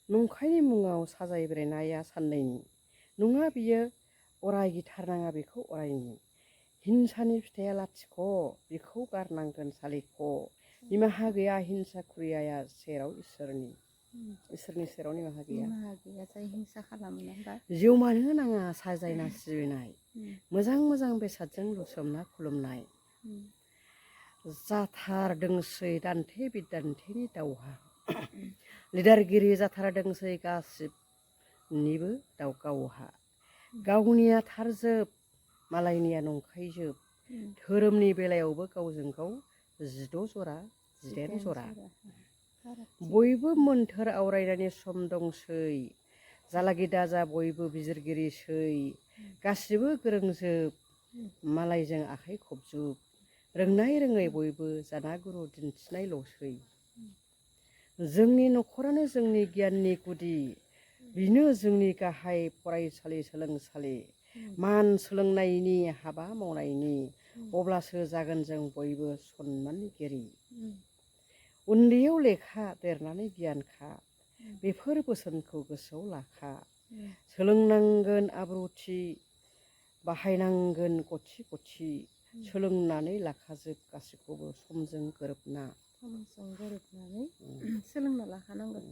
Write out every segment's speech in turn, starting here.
नंखायनि मुङाव साजायब्रेनाया साननैनि नङा बियो अराय गिथारनाङा बेखौ अरायनि हिंसानि फिथाइया लाथिख' बेखौ गारनांगोन सालिख' निमाहा गैया हिंसा खुरियाया सेराव इसोरनि सेराव निमाहा गैया जाय हिंसा खालामो ना होमबा जिउमानो नाङा साजायना सिबिनाय मोजां मोजां बेसादजों लुसोमना खुलुमनाय जाथारदोंसै दान्थे बिदान्थेनि दावहा लिडारगिरि जाथारदोंसै गासिबनिबो गावहा गावनिया थारजोब मालायनिया नंखायजोब धोरोमनि बेलायावबो गावजों गाव 12 जरा 18 जरा बयबो मोन्थोर आवरायनायनि सम दंसै जालागि दाजा बयबो बिजिरगिरिसै गासिबो गोरोंजोब मालायजों आखाइ खबजुब रोंनाय रोङै बयबो जाना गुरु दिन्थिनायल'सै जोंनि न'खरानो जोंनि गियाननि गुदि बिनो जोंनि गाहाय फरायसालि सोलोंसालि मान सोलोंनायनि हाबा मावनायनि अब्लासो जागोन जों बयबो सनमानगिरि उन्दैयाव लेखा देरनानै गियानखा बेफोर बोसोनखौ गोसोआव लाखा सोलोंनांगोन आब्रुथि बाहायनांगोन गथि गथि सोलोंनानै लाखाजोब गासैखौबो समजों गोरोबनानै सोलोंना लाखानांगोन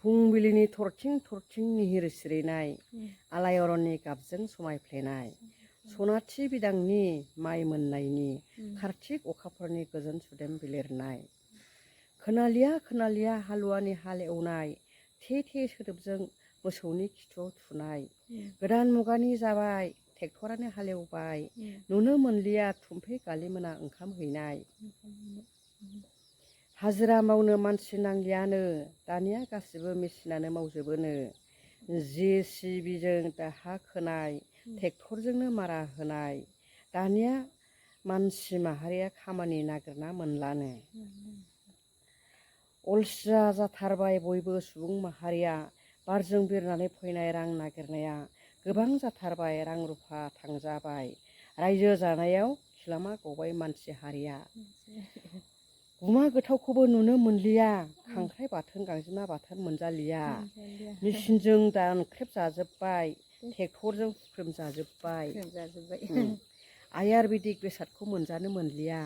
फुंबिलिनि थरथिं थरथिं निहिर सिरिनाय आलायअरननि गाबजों समायफ्लेनाय सनाथि बिदांनि माइ मोननायनि कार्तिक अखाफोरनि गोजोन सुदेम बिलिरनाय खोनालिया हालुवानि हाल एवनाय थे थे सोदोबजों मोसौनि खिथुआव थुनाय गोदान मुगानि जाबाय ट्रेक्टरानो हालेवबाय नुनो मोनलिया थुम्फे गालिमोना ओंखाम हैनाय हाजिरा मावनो मानसि नांलियानो दानिया गासिबो मेसिनानो मावजोबोनो JCBजों हा खोनाय ट्रेक्टरजोंनो मारा होनाय दानिया मानसि माहारिया खामानि नागिरना मोनलानो अलसिया जाथारबाय बयबो सुबुं माहारिया बारजों बिरनानै फैनाय रां नागिरनाया गोबां जाथारबाय रां रुफा थांजाबाय रायजो जानायाव खिलामा गबाय मानसि हारिया गुमा गोथावखौबो नुनो मोनलिया खांख्राइ बाथोन गांजेमा बाथोन मोनजालिया मेसिनजों दानख्रेब जाजोब्बाय ट्रेक्टरजों हुख्रेम जाजोब्बाय आयुर्वेदिक बेसादखौ मोनजानो मोनलिया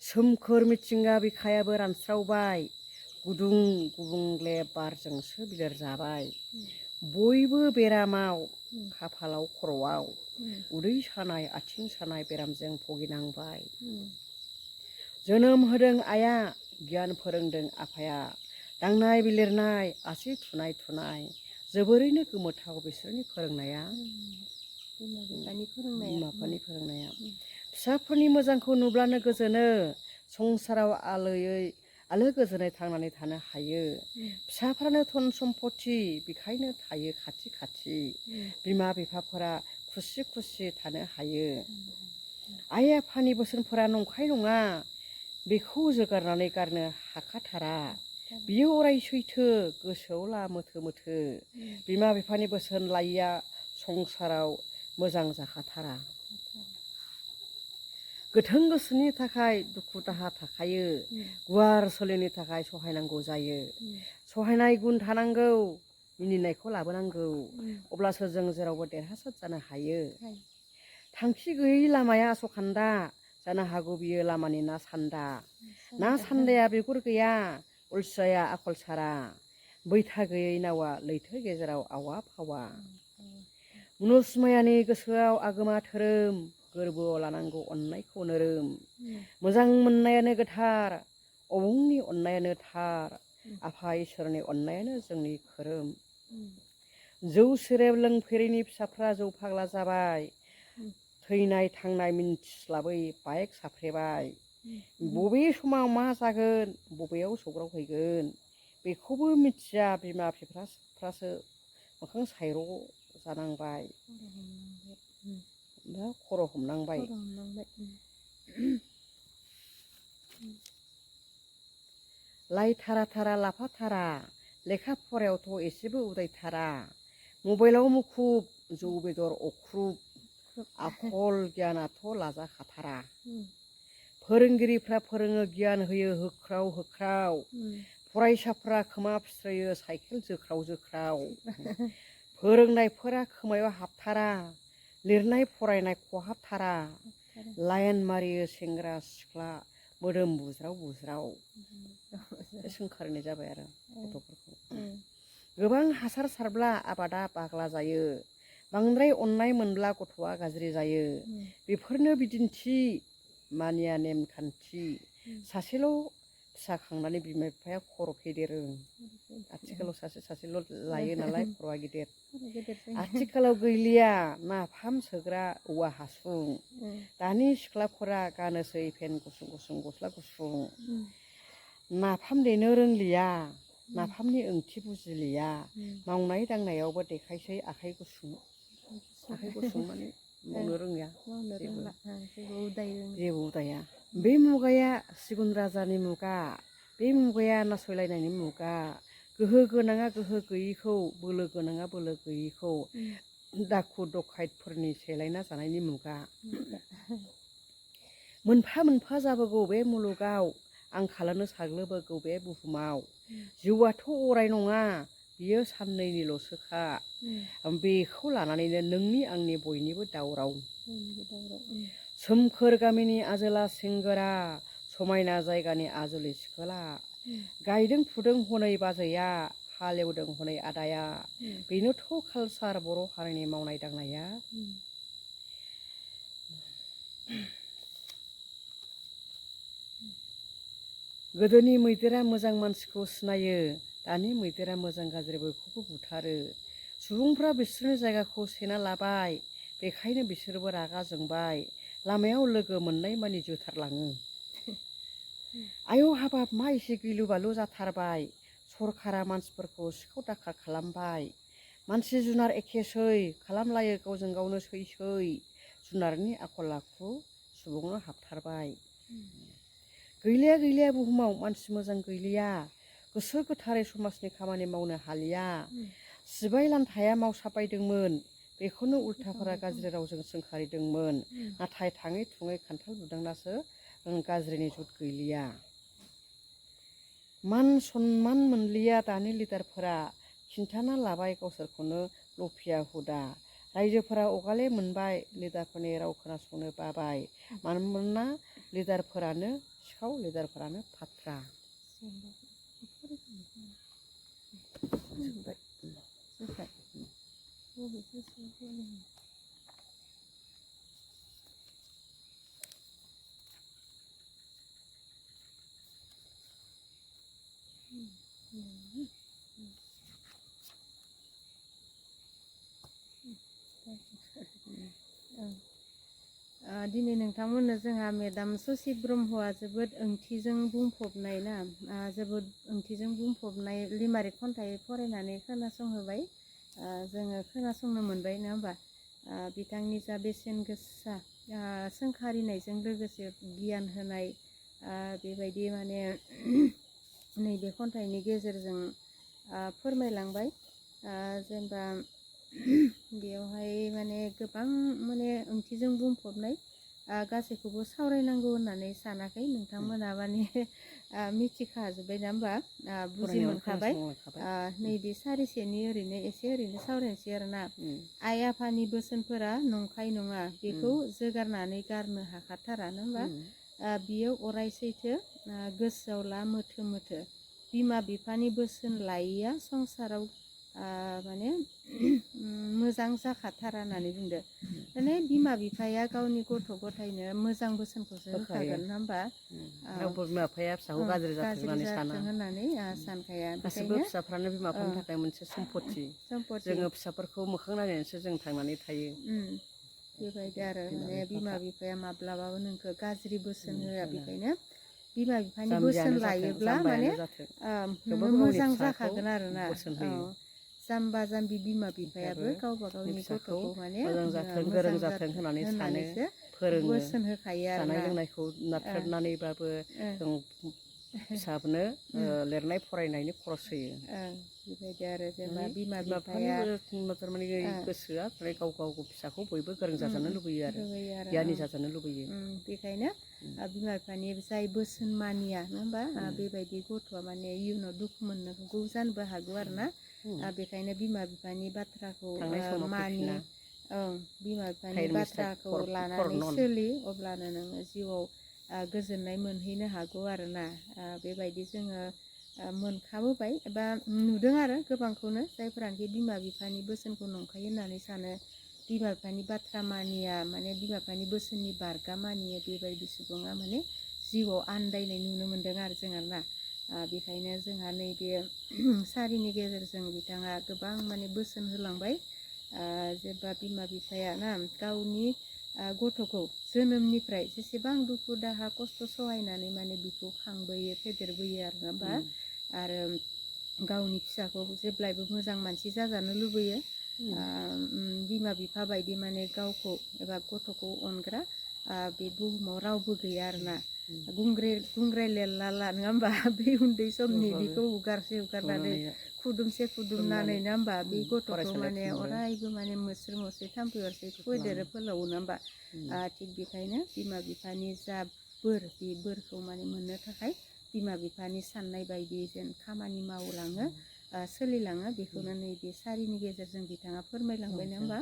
सोमखोर मिथिंगा बिखायाबो रानस्रावबाय गुदुं गुबुंले बारजोंसो बिलिर जाबाय बयबो बेरामाव खाफालाव खर'आव उदै सानाय आथिं सानाय बेरामजों भुगिनांबाय जोनोम होदों आइया गियान फोरोंदों आफाया दांनाय बिलिरनाय आसि थुनाय जोबोरैनो गोमोथाव बिसोरनि फोरोंनाया बिमा बिफानि फोरोंनाया फिसाफोरनि मोजांखौ नुब्लानो गोजोनो संसाराव आलो गोजोनै थांनानै थानो हायो फिसाफ्रानो धन सम्पति बेखायनो थायो खाथि खाथि बिमा बिफाफोरा खुसि खुसि थानो हायो आइ आफानि बोसोनफोरा नंखाय नङा बेखौ जोगारनानै गारनो हाखाथारा बियो अराय सैथो गोसोआव ला मोथो मोथो बिमा बिफानि बोसोन लायिया संसाराव मोजां जाखाथारा गोथों गोसोनि थाखाय दुखु दाहा थाखायो गुवार सोलेरनि थाखाय सहायनांगौ जायो सहायनाय गुन थानांगौ मिनिनायखौ लाबोनांगौ अब्लासो जों जेरावबो देरहासार जानो हायो थांखि गैयै लामाया आसखान्दा जानो हागौ बियो लामानि ना सान्दाया बिगुर गैया अलसियाया आखल सारा बैथा गैयै नावा लैथो गेजेराव आवा फावा मुनुसमायानि गोसोआव आगोमा धोरोम गोरबोआव लानांगौ अननायखौ नोरोम मोजां मोननायानो गोथार अबंनि अननायानो थार आफा इसोरनि अननायानो जोंनि खोरोम जौ सेरेब लोंफेरैनि फिसाफ्रा जौ फाग्ला जाबाय थैनाय थांनाय मिन्थिस्लाबै बाइक साफ्रेबाय बबे समाव मा जागोन बबेयाव सौग्रावहैगोन बेखौबो मिथिया बिमा बिफाफ्रासो मोखां सायर' जानांबाय खर' हमनांबाय लाइ थारा थारा लाफा थारा लेखा फरायावथ' एसेबो उदायथारा मबाइलाव मुखुब जौ बेदर अख्रुब आखल गियानाथ' लाजाखाथारा फोरोंगिरिफ्रा फोरोङो गियान होयो होख्राव होख्राव फरायसाफ्रा खोमा फिस्रायो साइकेल जोख्राव जोख्राव फोरोंनायफोरा खोमायाव हाबथारा लिरनाय फरायनाय खहाबथारा लाइन मारियो सेंग्रा सिख्ला मोदोम बुज्राव बुज्राव सोंखारिनाय जाबाय आरो गथ'फोरखौ गोबां हासार सारब्ला आबादा बाग्ला जायो बांद्राय अननाय मोनब्ला गथ'आ गाज्रि जायो बेफोरनो बिदिन्थि मानिया नेमखान्थि सासेल' फिसा खांनानै बिमा बिफाया खर' फेदेरो आथिखालाव सासेल' लायो नालाय खर'आ गिदिर आथिखालाव गैलिया नाफाम सोग्रा औवा हासुं दानि सिख्लाफोरा गानोसै फेन गुसुं गुसुं गस्ला गुसुं नाफाम देनो रोंलिया नाफामनि ओंथि बुजिलिया मावनाय दांनायावबो देखायसै आखाइ गुसुं माने मावनो रोङिया जेबो उदाया बे मुगाया सिगुन राजानि मुगा बे मुगाया नासयलायनायनि मुगा गोहो गोनाङा गोहो गैयैखौ बोलो गोनाङा बोलो गैयैखौ दाखु दखायतफोरनि सेलायना जानायनि मुगा मोनफा मोनफा जाबोगौ बे मुलुगाव आंखालानो साग्लोबोगौ बे बुहुमाव जिउआथ' अराय नङा बियो साननैनिल'सोखा बेखौ लानानैनो नोंनि आंनि बयनिबो दावराव सोमखोर गामिनि आजोला सेंगोरा समायना जायगानि आजोलि सिखोला गायदों फुदों हनै बाजैया हालेवदों हनै आदाया बेनोथ' कालसार बर' हारिनि मावनाय दांनाया गोदोनि मैदेरा मोजां मानसिखौ सिनायो दानि मैदेरा मोजां गाज्रि बयखौबो बुथारो सुबुंफ्रा बिसोरनि जायगाखौ सेना लाबाय बेखायनो बिसोरबो रागा जोंबाय लामायाव लोगो मोननाय मानि जोथारलाङो आयौ हाबाब मा एसे गिलु बालु जाथारबाय सरकारा मानसिफोरखौ सिखाव दाखाल खालामबाय मानसि जुनार एखेसै खालामलायो गावजों गावनो सै जुनारनि आखल आखु सुबुंनाव हाबथारबाय गैलिया बुहुमाव मानसि मोजां गैलिया गोसो गोथारै समाजनि खामानि मावनो हालिया सिबाय लान्थाया मावसाबायदोंमोन बेखौनो उल्थाफोरा गाज्रि रावजों सोंखारिदोंमोन नाथाय थाङै थुङै खान्थाल बुदांनासो गाज्रिनि जुद गैलिया मान सनमान मोनलिया दानि लिडारफोरा खिन्थाना लाबाय गावसोरखौनो लफिया हुदा रायजोफोरा अगाले मोनबाय लिडारफोरनि राव खोनासंनो बाबाय मानोना लिडारफोरानो सिखाव लिडारफोरानो फात्रा दिनै नोंथांमोननो जोंहा मेडाम ससि ब्रह्मआ जोबोद ओंथिजों बुंफबनाय ना जोबोद ओंथिजों बुंफबनाय लिमारिक खन्थाइ फरायनानै खोनासंहोबाय जोङो खोनासंनो मोनबाय नङा होमबा बिथांनि जा बेसेन गोसा सोंखारिनायजों लोगोसे गियान होनाय बेबायदि माने नैबे खन्थाइनि गेजेरजों फोरमायलांबाय जेनेबा बेयावहाय माने गोबां माने ओंथिजों बुंफबनाय गासैखौबो सावरायनांगौ होननानै सानाखै नोंथांमोना माने मिथिखाजोब्बाय ना होमबा बुजि मोनखाबाय नैबे सारिसेनि ओरैनो सावरायनोसै आरोना आइ आफानि बोसोनफोरा नंखाय नङा बेखौ जोगारनानै गारनो हाखाथारा नङा होमबा बियो अराय सैथो गोसोआव ला मोथो मोथो बिमा बिफानि बोसोन लायैया संसाराव माने मोजां जाखाथारा होननानै बुंदो माने बिमा बिफाया गावनि गथ' गथायनो मोजां बोसोनखौसो होखागोन नङा होमबा रावबो बिमा बिफाया फिसाखौ गाज्रि जाथों होननानै सानखाया गासैबो फिसाफ्रानो बिमा बिफानि थाखाय मोनसे सम्पति जोङो फिसाफोरखौ मोखां नायनानैसो जों थांनानै थायो बेबायदि आरो माने बिमा बिफाया माब्लाबाबो नोंखौ गाज्रि बोसोन होआ बेखायनो बिमा बिफानि बोसोन लायोब्ला माने मोजां जाखागोन आरोना जाम्बा जाम्बि बिमा बिफायाबो गावबा गावनि गथ'खौ माने मोजां जाथों गोरों जाथों होननानै सानो फोरोङो बोसोन होखायो आरो जानाय लोंनायखौ नाथ्रोदनानैबाबो जों फिसाफोरनो लिरनाय फरायनायनि खरस होयो बेबायदि आरो जेनेबा बिमा बिफाया थारमाने गोसोआ माने गाव गाव फिसाखौ बयबो गोरों जाजानो लुबैयो आरो गियानि जाजानो लुबैयो बेखायनो बिमा बिफानि जाय बोसोन मानिया नङा होमबा बेबायदि गथ'आ माने इयुनाव दुखु मोननांगौ जानोबो हागौ आरो ना बेखायनो बिमा बिफानि बाथ्राखौ मानि बिमा बिफानि बाथ्राखौ लानानै सोलि अब्लानो नोङो जिउआव गोजोननाय मोनहैनो हागौ आरोना बेबायदि जोङो मोनखाबोबाय एबा नुदों आरो गोबांखौनो जायफोरानोखि बिमा बिफानि बोसोनखौ नंखाय होननानै सानो बिमा बिफानि बाथ्रा मानिया माने बिमा बिफानि बोसोननि बारगा मानियो बेबायदि सुबुङा माने जिउआव आन्दायनाय नुनो मोन्दों आरो जोंहा ना बेखायनो जोंहा नैबे सारिनि गेजेरजों बिथाङा गोबां माने बोसोन होलांबाय जेब्ला बिमा बिफाया ना गावनि गथ'खौ जोनोमनिफ्राय जेसेबां दुखु दाहा खस्थ' सहायनानै माने बिखौ खांबोयो फेदेरबोयो आरो ना बा आरो गावनि फिसाखौ जेब्लायबो मोजां मानसि जाजानो लुबैयो बिमा बिफा बायदि माने गावखौ एबा गथ'खौ अनग्रा बे बुहुमाव रावबो गैया आरोना गुंग्राय लेरला नङा होमबा बे उन्दै समनि बेखौ हुगारनानै खुदुमनानै नङा होमबा बे गथ'खौ माने अरायबो माने मोस्रो मोस्रो थाम्फै अरसै फेदेरो फोलावो नङा होमबा थिग बेखायनो बिमा बिफानि जा बोर बे बोरखौ माने मोननो थाखाय बिमा बिफानि साननाय बायदि जेन खामानि मावलाङो सोलिलाङो बेखौनो नैबे सारिनि गेजेरजों बिथाङा फोरमायलांबाय नङा होमबा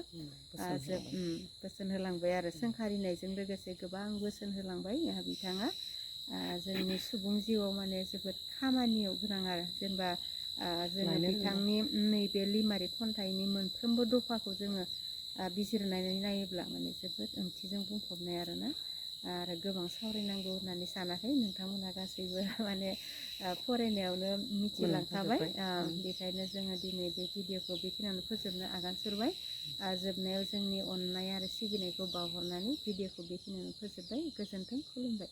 बोसोन होलांबाय आरो सोंखारिनायजों लोगोसे गोबां बोसोन होलांबाय बिथाङा जोंनि सुबुं जिउआव माने जोबोद खामानियाव गोनां आरो जेनेबा जोङो बिथांनि नैबे लिमारिक खन्थाइनि मोनफ्रोमबो दफाखौ जोङो बिजिरनानै नायोब्ला माने जोबोद ओंथिजों बुंफबनाय आरोना आरो गोबां सावरायनांगौ होननानै सानाखै नोंथांमोनहा गासैबो माने फरायनायावनो मिथिलांखाबाय बेखायनो जोङो दिनै बे भिडिअखौ बेखिनियावनो फोजोबनो आगान सुरबाय जोबनायाव जोंनि अननाय आरो सिबिनायखौ बावहरनानै भिडिअखौ बेखिनियावनो फोजोबबाय गोजोन्थों खुलुमबाय